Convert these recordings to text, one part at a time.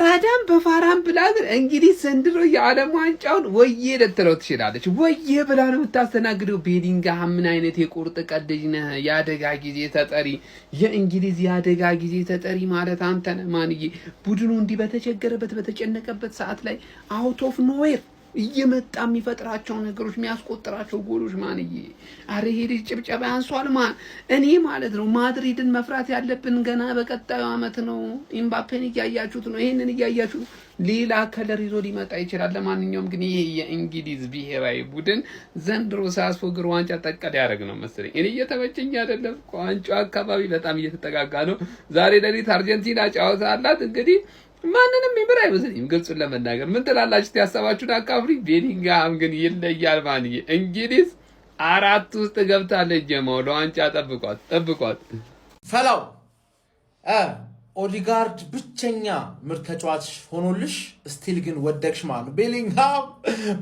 በአራዳም በፋራም ብላ ግን እንግሊዝ ዘንድሮ የዓለም ዋንጫውን ወዬ ልትለው ትችላለች። ወዬ ብላ ነው የምታስተናግደው። ቤሊንግሃም ምን አይነት የቁርጥ ቀን ልጅ ነህ? የአደጋ ጊዜ ተጠሪ፣ የእንግሊዝ የአደጋ ጊዜ ተጠሪ ማለት አንተ ነህ ማንዬ። ቡድኑ እንዲህ በተቸገረበት በተጨነቀበት ሰዓት ላይ out of nowhere እየመጣ የሚፈጥራቸው ነገሮች፣ የሚያስቆጥራቸው ጎሎች ማንዬ፣ አረ ይሄ ልጅ ጭብጨባ ያንሷል። ማን እኔ ማለት ነው። ማድሪድን መፍራት ያለብን ገና በቀጣዩ አመት ነው። ኢምባፔን እያያችሁት ነው። ይሄንን እያያችሁ ሌላ color ይዞ ሊመጣ ይችላል። ለማንኛውም ግን ይሄ የእንግሊዝ ብሔራዊ ቡድን ዘንድሮ ሳያስፎግር ዋንጫ ጠቀል ያደርግ ነው መሰለኝ። እኔ እየተመቸኝ አይደለም። ከዋንጫው አካባቢ በጣም እየተጠጋጋ ነው። ዛሬ ሌሊት አርጀንቲና ጨዋታ አላት። እንግዲህ ማንንም ይምር አይመስለኝም። ግልጹን ለመናገር ምን ትላላችሁ? ያሰባችሁን አካፍሉኝ። ቤሊንግሃም ግን ይለያል። ማንዬ፣ እንግሊዝ አራት ውስጥ ገብታለች። ጀማው ለዋንጫ ጠብቋት ጠብቋት። ፈላው ኦዲጋርድ ብቸኛ ምርጥ ተጫዋች ሆኖልሽ still ግን ወደቅሽ ማለት ነው። ቤሊንግሃም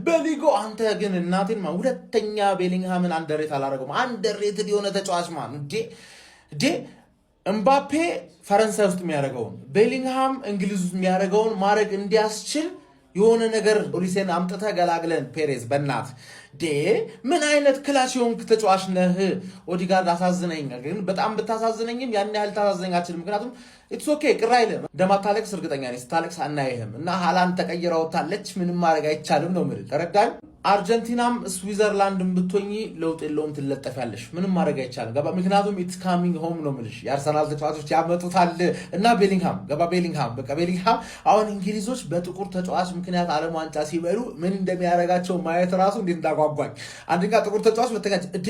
በሊጎ አንተ ግን እናቴን ሁለተኛ ቤሊንግሃምን underrate አላደረገውም። Underrated የሆነ ተጫዋች ማለት ነው። እንዴ እንዴ፣ እምባፔ ፈረንሳይ ውስጥ የሚያደርገውን ቤሊንግሃም እንግሊዝ ውስጥ የሚያደርገውን ማድረግ እንዲያስችል የሆነ ነገር ኦሊሴን አምጥተህ ገላግለን ፔሬዝ በናት ዴ። ምን አይነት clutch የሆንክ ተጫዋች ነህ? ኦዲጋርድ አሳዝነኝ። ግን በጣም ብታሳዝነኝም ያን ያህል ታሳዝነኝ አችልም። ምክንያቱም it's okay፣ ቅር አይልም። እንደማታለቅስ እርግጠኛ ነኝ። ስታለቅስ አናይህም። እና ሃላንድ ተቀይራ ወጥታለች። ምንም ማድረግ አይቻልም ነው የምልህ። ተረዳኝ። አርጀንቲናም ስዊዘርላንድን ብትሆኚ ለውጥ የለውም፣ ትለጠፊያለሽ። ምንም ማድረግ አይቻልም። ገባ? ምክንያቱም it's coming home ነው የምልሽ። የአርሰናል ተጫዋቾች ያመጡታል። እና ቤሊንግሃም ገባ? ቤሊንግሃም በቃ ቤሊንግሃም አሁን እንግሊዞች በጥቁር ተጫዋች ምክንያት ዓለም ዋንጫ ሲበሉ ምን እንደሚያደርጋቸው ማየት ራሱ እንዴት እንዳጓጓኝ። አንደኛ ጥቁር ተጫዋች፣ ሁለተኛ እዴ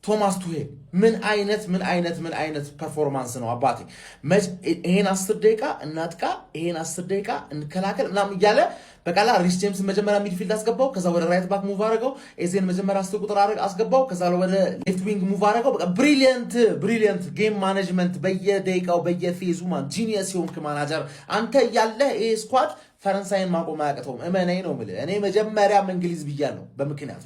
ቶማስ ቱሄል ምን አይነት ምን አይነት ምን አይነት performance ነው አባቴ! ይሄን 10 ደቂቃ እናጥቃ፣ ይሄን 10 ደቂቃ እንከላከል ምናምን እያለ በቃላ ሪስ ጄምስን መጀመሪያ midfield አስገባው፣ ከዛ ወደ right back move አደረገው። ኤዜን መጀመሪያ 10 ቁጥር አስገባው፣ ከዛ ወደ left wing move አደረገው። በቃ brilliant brilliant game management በየደቂቃው በየ phase ኡ man genius የሆንክ ማናጀር አንተ እያለህ ይሄ squad ፈረንሳይን ማቆም አያቅተውም። እመነኝ ነው የምልህ። እኔ መጀመሪያም እንግሊዝ ብያለሁ በምክንያቱ።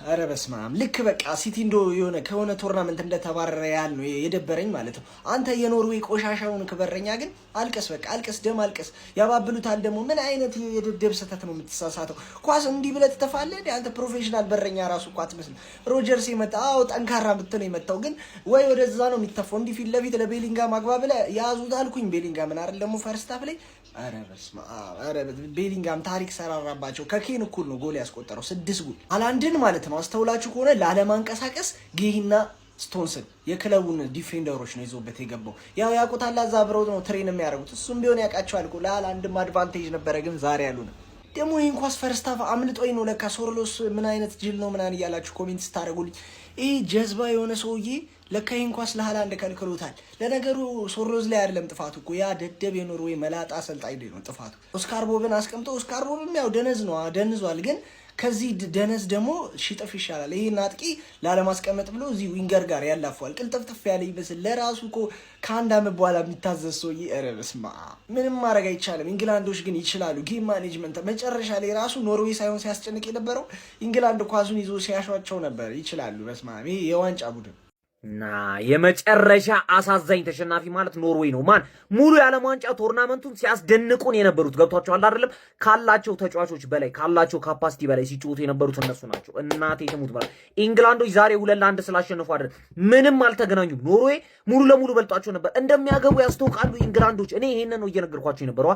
ኧረ በስመ አብ፣ ልክ በቃ ሲቲ እንዶ የሆነ ከሆነ tournament እንደተባረረ ያህል ነው የደበረኝ ማለት ነው። አንተ የኖርዌይ ቆሻሻውን ክበረኛ ግን አልቀስ፣ በቃ አልቀስ፣ ደም አልቀስ። ያባብሉታል ደግሞ። ምን አይነት የደደብ ስህተት ነው የምትሳሳተው? ኳስ እንዲህ ብለህ ትተፋለህ? አንተ professional በረኛ ራሱ እኮ አትመስልም። ሮጀርስ የመጣ አዎ ጠንካራ ምት ነው የመታው፣ ግን ወይ ወደዛ ነው የሚተፋው። እንዲህ ፊት ለፊት ለቤሊንጋም አግባ ብለህ ያዙት አልኩኝ። ቤሊንጋምን አይደል ደግሞ first half ላይ። ኧረ በስመ አብ! ኧረ ቤሊንጋም ታሪክ ሰራራባቸው። ከኬን እኩል ነው ጎል ያስቆጠረው፣ ስድስት ጎል። ሃላንድን ማለት ነው አስተውላችሁ ከሆነ ላለማንቀሳቀስ ጌሂና ስቶንስን የክለቡን defender ኦች ነው ይዞበት የገባው። ያው ያውቁታል፣ እዛ አብረው ነው train የሚያደርጉት። እሱም ቢሆን ያውቃቸዋል እኮ። ለሃላንድም advantage ነበረ፣ ግን ዛሬ ያሉ ነው ደግሞ ይህን ኳስ first half አምልጦኝ ነው ለካ። ሶርሎስ ምን አይነት ጅል ነው ምናምን እያላችሁ comment ስታደርጉልኝ ይህ ጀዝባ የሆነ ሰውዬ ለካ ይህን ኳስ ለሃላንድ ከልክሎታል። ለነገሩ ሶርሎዝ ላይ አይደለም ጥፋቱ እኮ፣ ያ ደደብ የኖርዌይ መላጣ አሰልጣኝ ላይ ነው ጥፋቱ። ኦስካር ቦብን አስቀምጦ፣ ኦስካር ቦብም ያው ደነዝ ነው ደንዟል፣ ግን ከዚህ ደነዝ ደግሞ ሽጥፍ ይሻላል። ይሄን አጥቂ ላለማስቀመጥ ብሎ እዚህ winger ጋር ያላፈዋል። ቅልጥፍጥፍ ያለ ይመስል ለራሱ እኮ ከአንድ ዓመት በኋላ የሚታዘዝ ሰውዬ። ኧረ በስመ አብ፣ ምንም ማድረግ አይቻልም። ኢንግላንዶች ግን ይችላሉ። Game management መጨረሻ ላይ ራሱ ኖርዌይ ሳይሆን ሲያስጨንቅ የነበረው ኢንግላንድ ኳሱን ይዞ ሲያሿቸው ነበር። ይችላሉ። በስመ አብ፣ ይሄ የዋንጫ ቡድን እና የመጨረሻ አሳዛኝ ተሸናፊ ማለት ኖርዌይ ነው። ማን ሙሉ የዓለም ዋንጫ tournament ኡን ሲያስደንቁን የነበሩት ገብቷቸዋል አይደለም? ካላቸው ተጫዋቾች በላይ፣ ካላቸው capacity በላይ ሲጫወቱ የነበሩት እነሱ ናቸው። እናቴ ትሙት ማለት ኢንግላንዶች ዛሬ 2-1 ስላሸነፉ አይደለም፣ ምንም አልተገናኙም። ኖርዌይ ሙሉ ለሙሉ በልጧቸው ነበር። እንደሚያገቡ ያስታውቃሉ ኢንግላንዶች። እኔ ይሄንን ነው እየነገርኳቸው የነበረዋ።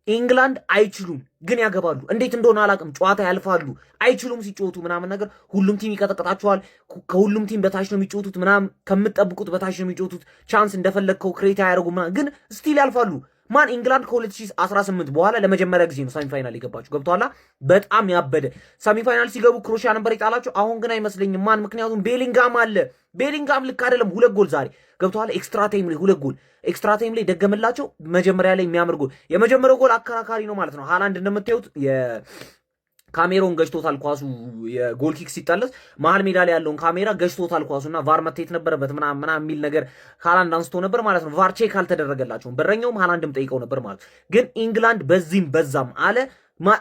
ኢንግላንድ አይችሉም፣ ግን ያገባሉ። እንዴት እንደሆነ አላውቅም። ጨዋታ ያልፋሉ። አይችሉም ሲጫወቱ ምናምን ነገር ሁሉም team ይቀጠቅጣቸዋል። ከሁሉም team በታች ነው የሚጫወቱት ምናምን፣ ከምትጠብቁት በታች ነው የሚጫወቱት። Chance እንደፈለግከው create አያደርጉም ምናምን፣ ግን still ያልፋሉ። ማን ኢንግላንድ ከ2018 በኋላ ለመጀመሪያ ጊዜ ነው semi final የገባችው። ገብቶሃል? በጣም ያበደ semi final ሲገቡ ክሮሺያ ነበር የጣላቸው። አሁን ግን አይመስለኝም ማን፣ ምክንያቱም ቤሊንጋም አለ። ቤሊንጋም ልክ አይደለም። ሁለት ጎል ዛሬ ገብቶሃል። Extra time ላይ ሁለት ጎል extra time ላይ ደገመላቸው። መጀመሪያ ላይ የሚያምር ጎል፣ የመጀመሪያው ጎል አከራካሪ ነው ማለት ነው። ሃላንድ እንደምታዩት ካሜራውን ገጭቶታል ኳሱ። የ goal kick ሲጠለዝ መሀል ሜዳ ላይ ያለውን ካሜራ ገጭቶታል ኳሱ እና VAR መታየት ነበረበት ምናምን ምናምን የሚል ነገር ሃላንድ አንስቶ ነበር ማለት ነው። VAR check አልተደረገላቸውም። በረኛውም ሃላንድም ጠይቀው ነበር ማለት። ግን ኢንግላንድ በዚህም በዛም አለ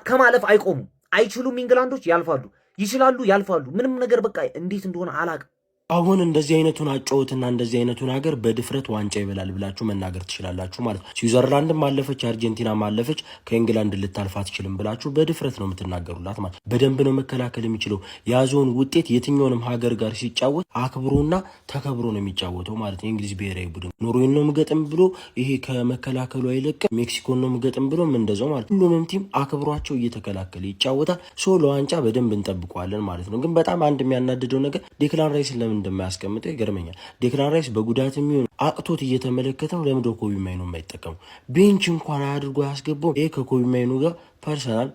ከማለፍ አይቆሙም። አይችሉም። ኢንግላንዶች ያልፋሉ፣ ይችላሉ፣ ያልፋሉ። ምንም ነገር በቃ እንዴት እንደሆነ አላቅም። አሁን እንደዚህ አይነቱን አጨዋወትና እንደዚህ አይነቱን ሀገር በድፍረት ዋንጫ ይበላል ብላችሁ መናገር ትችላላችሁ ማለት ነው። ስዊዘርላንድም አለፈች፣ አርጀንቲናም አለፈች፣ ከኢንግላንድ ልታልፍ አትችልም ብላችሁ በድፍረት ነው የምትናገሩላት ማለት። በደንብ ነው መከላከል የሚችለው። የያዘውን ውጤት የትኛውንም ሀገር ጋር ሲጫወት አክብሮና ተከብሮ ነው የሚጫወተው ማለት ነው። የእንግሊዝ ብሔራዊ ቡድን ኖርዌይን ነው ምገጥም ብሎ ይሄ ከመከላከሉ አይለቅም። ሜክሲኮን ነው ምገጥም ብሎም እንደዛው ማለት ሁሉንም team አክብሯቸው እየተከላከለ ይጫወታል። So ለዋንጫ በደንብ እንጠብቀዋለን ማለት ነው። ግን በጣም አንድ የሚያናድደው ነገር ዴክላን ራይስን ለምን እንደማያስቀምጠው ይገርመኛል። ዴክላን ራይስ በጉዳት የሚሆን አቅቶት እየተመለከተ ነው። ለምንድነው ኮቢ ማይኖ የማይጠቀሙ? Bench እንኳን አድርጎ አያስገባውም። ይሄ ከኮቢ ማይኖ ጋር personal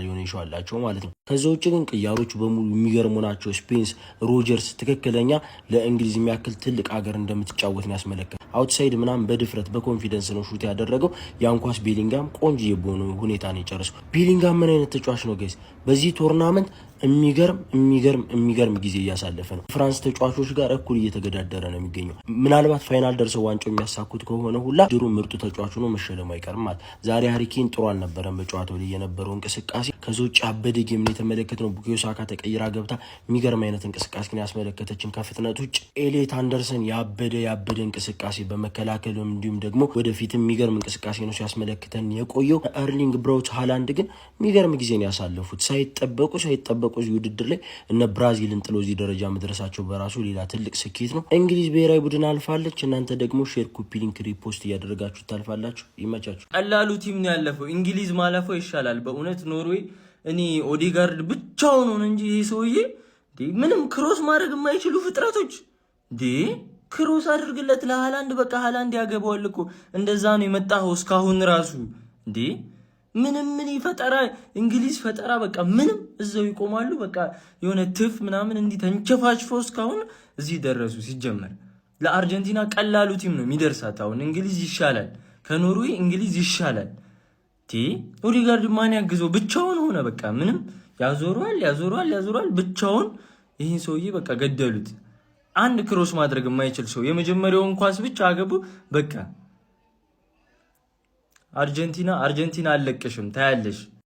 የሆነ issue አላቸው ማለት ነው። ከዛ ውጭ ግን ቅያሮቹ በሙሉ የሚገርሙ ናቸው። ስፔንስ፣ ሮጀርስ ትክክለኛ ለእንግሊዝ የሚያክል ትልቅ ሀገር እንደምትጫወት ነው ያስመለከተ። Outside ምናምን በድፍረት በ confidence ነው shoot ያደረገው። ያን ኳስ ቤሊንጋም ቆንጆ በሆነ ሁኔታ ነው የጨረሰው። ቤሊንጋም ምን አይነት ተጫዋች ነው guys! በዚህ tournament የሚገርም የሚገርም የሚገርም ጊዜ እያሳለፈ ነው። ፍራንስ ተጫዋቾች ጋር እኩል እየተገዳደረ ነው የሚገኘው። ምናልባት final ደርሰው ዋንጫው የሚያሳኩት ከሆነ ሁላ ድሩ ምርጡ ተጫዋች ሆኖ መሸለሙ አይቀርም ማለት። ዛሬ ሃሪ ኬን ጥሩ አልነበረም በጨዋታው ላይ የነበረው እንቅስቃሴ። ከዚ ውጭ አበደ game ነው የተመለከትነው። ቡካዮ ሳካ ተቀይራ ገብታ የሚገርም አይነት እንቅስቃሴ ያስመለከተችን። ከፍጥነት ውጭ ኤሊየት አንደርሰን ያበደ ያበደ እንቅስቃሴ በመከላከልም እንዲሁም ደግሞ ወደፊትም የሚገርም እንቅስቃሴ ነው ሲያስመለክተን የቆየው። ኤርሊንግ ብራውት ሃላንድ ግን የሚገርም ጊዜ ነው ያሳለፉት። ሳይጠበቁ እዚህ ውድድር ላይ እነ ብራዚልን ጥሎ እዚህ ደረጃ መድረሳቸው በራሱ ሌላ ትልቅ ስኬት ነው። እንግሊዝ ብሔራዊ ቡድን አልፋለች። እናንተ ደግሞ share፣ copy link፣ repost እያደረጋችሁ ታልፋላችሁ። ይመቻችሁ። ቀላሉ team ነው ያለፈው። እንግሊዝ ማለፈው ይሻላል በእውነት ኖርዌይ። እኔ ኦዴጋርድ ብቻውን ሆነ እንጂ ይሄ ሰውዬ ምንም cross ማድረግ የማይችሉ ፍጥረቶች እንዴ! Cross አድርግለት ለሃላንድ፣ በቃ ሃላንድ ያገባዋል እኮ። እንደዛ ነው የመጣኸው እስካሁን ራሱ እንዴ። ምንም ምን ፈጠራ እንግሊዝ ፈጠራ በቃ ምንም እዛው ይቆማሉ። በቃ የሆነ ትፍ ምናምን እንዲህ ተንቸፋችፈው እስካሁን እዚህ ደረሱ። ሲጀመር ለአርጀንቲና ቀላሉ team ነው የሚደርሳት። አሁን እንግሊዝ ይሻላል ከኖርዌይ፣ እንግሊዝ ይሻላል። ኦዴጋርድ ማን ያግዘው? ብቻውን ሆነ በቃ ምንም ያዞረዋል፣ ያዞረዋል፣ ያዞረዋል ብቻውን። ይህን ሰውዬ በቃ ገደሉት። አንድ cross ማድረግ የማይችል ሰው የመጀመሪያውን ኳስ ብቻ አገቡ። በቃ አርጀንቲና አርጀንቲና አለቅሽም ታያለሽ።